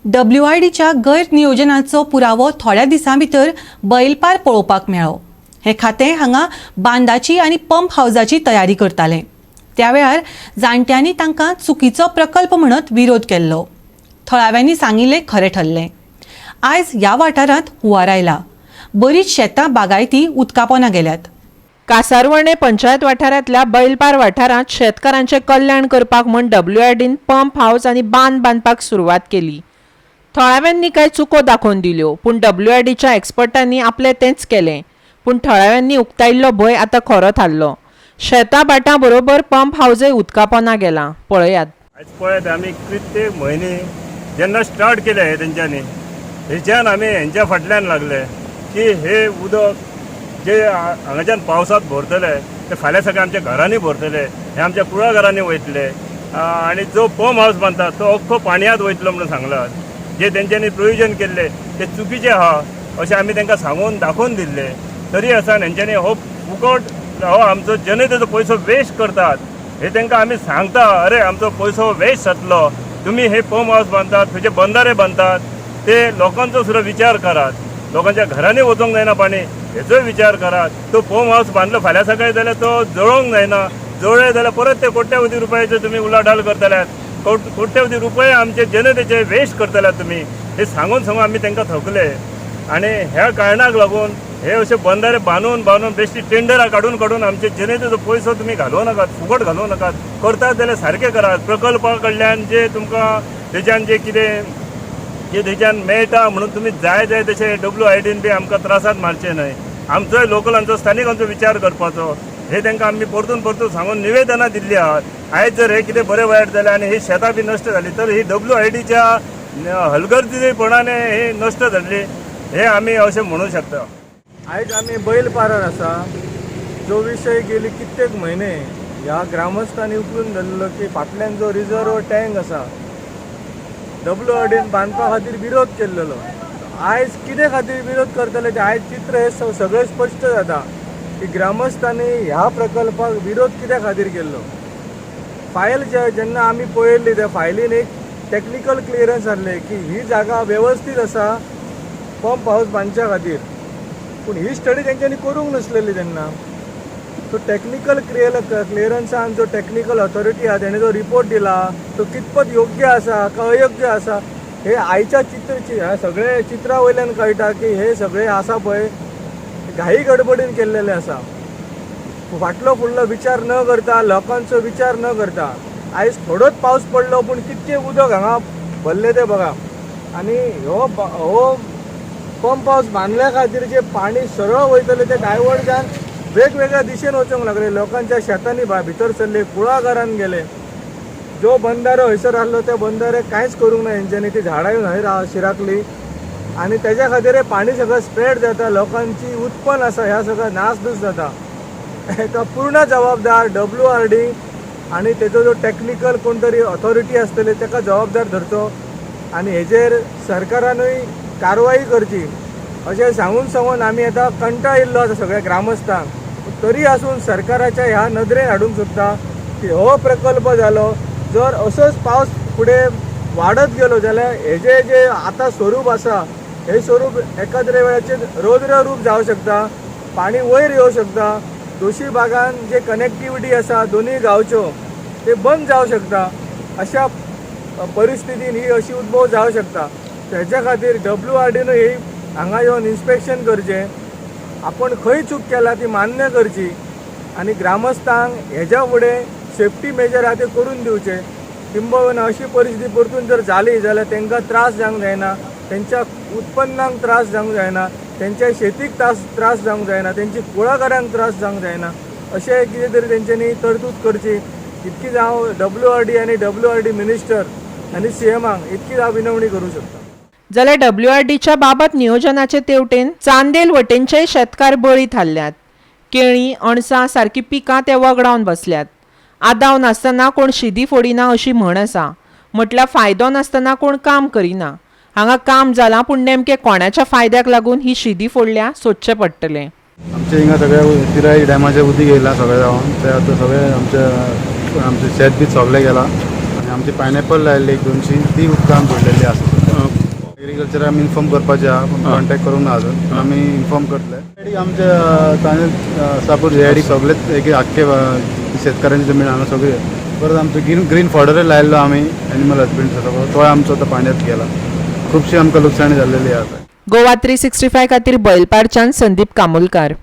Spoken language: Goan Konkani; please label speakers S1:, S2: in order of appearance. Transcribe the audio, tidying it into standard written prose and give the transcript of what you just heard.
S1: डब्ल्यूआयडीच्या गैरनियोजनाचो पुरावो थोड्या दिसां भितर बैलपार पळोवपाक मेळ्ळो. हें खातें हांगा बांदाची आनी पंप हावजाची तयारी करतालें. त्या वेळार जाणट्यांनी तांकां चुकीचो प्रकल्प म्हणत विरोध केल्लो. थळाव्यांनी सांगिल्लें खरें ठरलें. आयज ह्या वाठारांत हुंवार आयला. बरीच शेतां बागायती उदकापोना गेल्यात.
S2: कासारवर्णे पंचायत वाठारांतल्या बैलपार वाठारांत शेतकारांचें कल्याण करपाक म्हूण डब्ल्यूआयडीन पंप हावस आनी बांद बांदपाक सुरवात केली. थळाव्यांनी कांय चुको दाखोवन दिल्यो, पूण डब्ल्यूआयडीच्या एक्सपर्टांनी आपलें तेंच केलें. पूण थळाव्यांनी उक्तायिल्लो भंय आतां खरो थारलो. शेतां भाटां बरोबर पंप हावजय उदकापोना गेलां. पळयात.
S3: आयज पळयत आमी कित्येक म्हयने जेन्ना स्टार्ट केलें हें तेंच्यांनी, हेच्यान आमी हेंच्या फाटल्यान लागले की हे उदक जे हांगाच्यान पावसांत भरतले ते फाल्यां सकाळी आमच्या घरांनी भरतले, हे आमच्या कुळागरांनी वयतले आनी जो पंप हावस बांदता तो अख्खो पाणयांत वयतलो म्हणून सांगला. जे तेंच्यांनी प्रोविजन केल्ले ते चुकीचें आहा अशें आमी तांकां सांगून दाखोवन दिल्ले. तरी आसतना हेंच्यांनी हो फुकट हो आमचो जनतेचो पयसो वेस्ट करतात हे तांकां आमी सांगता. अरे, आमचो पयसो वेस्ट जातलो, तुमी हे पंप हावस बांदतात, खंयचे बंधारे बांदतात ते लोकांचो सुद्दां विचार करात. लोकांच्या घरांनी वचोंक जायना पाणी, हेचोय विचार करात. तो पंप हावस बांदलो फाल्यां सकाळी जाल्यार तो जळोवंक जायना. जळ्ळे जाल्यार परत ते कोट्यावधी रुपयाचे तुमी उलाढाल करतल्यात. कोट्यावधी रुपये आमचे जनतेचे वेस्ट करतल्यात तुमी. हे सांगून सांगून आमी तांकां थकले आनी ह्या कारणाक लागून हे अशे बंधारे बांदून बांदून बेश्टी टेंडरां काडून काडून आमचे जनतेचो पयसो तुमी घालोवं नाकात, फुकट घालोवं नाकात. करतात जाल्यार सारकें करात. प्रकल्पा कडल्यान जे तुमकां तेज्यान जे कितें जे तेज्यान मेळटा म्हणून तुमी जाय जाय तशें डब्ल्यू आय डीन बी आमकां त्रासात मारचे न्हय. आमचोय लोकलांचो, स्थानिकांचो विचार करपाचो. हे तांकां आमी परतून परतून सांगून निवेदनां दिल्लीं आहात. आयज जर हे कितें बरें वायट जालें आनी ही शेतां बी नश्ट जालीं तर ही डब्ल्यू आय डीच्या हलगर्जीपणाने हे नश्ट जाल्ली हे आमी अशें म्हणू शकता.
S4: आयज आमी बैलपारार आसा. जो विशय गेली कित्येक म्हयने ह्या ग्रामस्थांनी उखलून धरलेलो की फाटल्यान जो रिजर्व टँक आसा, डब्ल्यू आर डीन बांदपा खातीर विरोध केल्लेलो. आयज कितें खातीर विरोध करतले ते आयज चित्र हे सगळें स्पश्ट जाता की ग्रामस्थांनी ह्या प्रकल्पाक विरोध कित्या खातीर केल्लो. फायल जे जेन्ना आमी पळयल्ली, त्या फायलीन एक टॅक्निकल क्लियरन्स आसलें की ही जागा वेवस्थीत आसा पंप हावस बांदच्या खातीर. पूण ही स्टडी तेंच्यांनी करूंक नासलेली तेन्ना. सो टॅक्निकल क्लियरन्सान जो टॅक्निकल ऑथॉरिटी आहा तेणे जो रिपोर्ट दिला तो कितपत योग्य आसा काय अयोग्य आसा, हे आयच्या चित्र ह्या सगळे चित्रा वयल्यान कळटा की हे सगळे आसा पळय घाई गडबडीन केल्लेले आसा, फाटलो फुडलो विचार न करता, लोकांचो विचार न करता. आयज थोडोच पावस पडलो पूण कितकें उदक हांगा भरलें तें बघा. आनी हो पंप हावस बांदल्या खातीर जे पाणी सरळ वयतलें तें डायवर्ट जावन वेगवेगळ्या दिशेन वचूंक लागले. लोकांच्या शेतांनी भितर सरले, कुळागरान गेले. जो बंधारो हयसर आहलो त्या बंधारे कांयच करूंक ना हेंच्यांनी. ती झाडां येवन हय शिराकली आनी तेज्या खातीर हें पाणी सगळें स्प्रेड जाता. लोकांची उत्पन्न आसा ह्या सगळं नासधूस जाता. हेका पूर्ण जबाबदार डब्ल्यू आर डी आनी तेजो जो टॅक्निकल कोण तरी ऑथॉरिटी आसतली तेका जबाबदार धरचो आनी हेजेर सरकारानूय कारवाई करची अशें सांगून सांगून आमी आतां कंटाळ येयल्लो आसा सगळ्या ग्रामस्थांक. तरी आसून सरकाराच्या ह्या नदरेन हाडूंक सोदता की हो प्रकल्प जालो, जर असोच पावस फुडें वाडत गेलो जाल्यार हेजे जे आतां स्वरूप आसा हे स्वरूप एकाद्रे वेळाचेर रौद्र रूप जावं शकता. पाणी वयर येवं शकता. दोशी भागान जे कनेक्टिविटी आसा दोनूय गांवच्यो ते बंद जावं शकता. अशा परिस्थितीन ही अशी उद्भव जावं शकता. तेज्या खातीर डब्ल्यू आर डीनूय ही हांगा येवन इन्स्पेक्शन करचें, आपण खंय चूक केला ती मान्य करची आनी ग्रामस्थांक हेज्या फुडें सेफ्टी मेजर आहा ते करून दिवचे. किंबहुना अशी परिस्थिती परतून जर जाली जाल्यार तांकां त्रास जावंक जायना, तेंच्या उत्पन्नाक त्रास जावंक जायना, तेंच्या शेतीक त्रास जावंक जायना, तेंची कुळागरांक त्रास जावंक जायना, अशें कितें तरी तेंच्यांनी तरतूद करची. इतकीच हांव डब्ल्यू आर डी आनी डब्ल्यू आर डी मिनिस्टर आनी सी एमाक इतकीच हांव विनवणी करूंक शकता.
S2: जाल्यार डब्ल्यूआरडीच्या बाबत नियोजनाचे तेवटेन चांदेल वटेनचेय शेतकार बळी थारल्यात. केळीं, अणसां सारकी पिकां ते वगडावन बसल्यात. आदाव नासतना कोण शिदी फोडिना अशी म्हण आसा. म्हटल्यार फायदो नासतना कोण काम करिना. हांगा काम जालां, पूण नेमकें कोणाच्या फायद्याक लागून ही शिदी फोडल्या, सोदचें पडटलें.
S5: आमच्या हिंगा सगळ्या तिराई डॅमाचें उदीक येयलां सगळें जावन ते आतां सगळें आमच्या आमचें शेत बी सगळें गेलां आनी आमची पायनएपल लायिल्ली एक दोनशी, ती उदकान बुडलेली आसा. टिचराक आमी इन्फॉर्म करपाचे आहा, पूण कॉन्टॅक्ट करूंक ना अजून, पूण आमी इन्फॉर्म करतले. आमच्या ताणे सापूर हेडी सगळेच एक आख्खे शेतकारांची जमीन हांगा सगळी. परत आमचो ग्रीन ग्रीन फॉर्डरय लायल्लो आमी एनिमल हजबंडरी, सगळो तोय आमचो आतां पाण्यात गेला. खुबशी आमकां लुकसाणी जाल्लेली आहा.
S2: गोवा 365 खातीर बैलपारच्यान संदीप कामुलकार.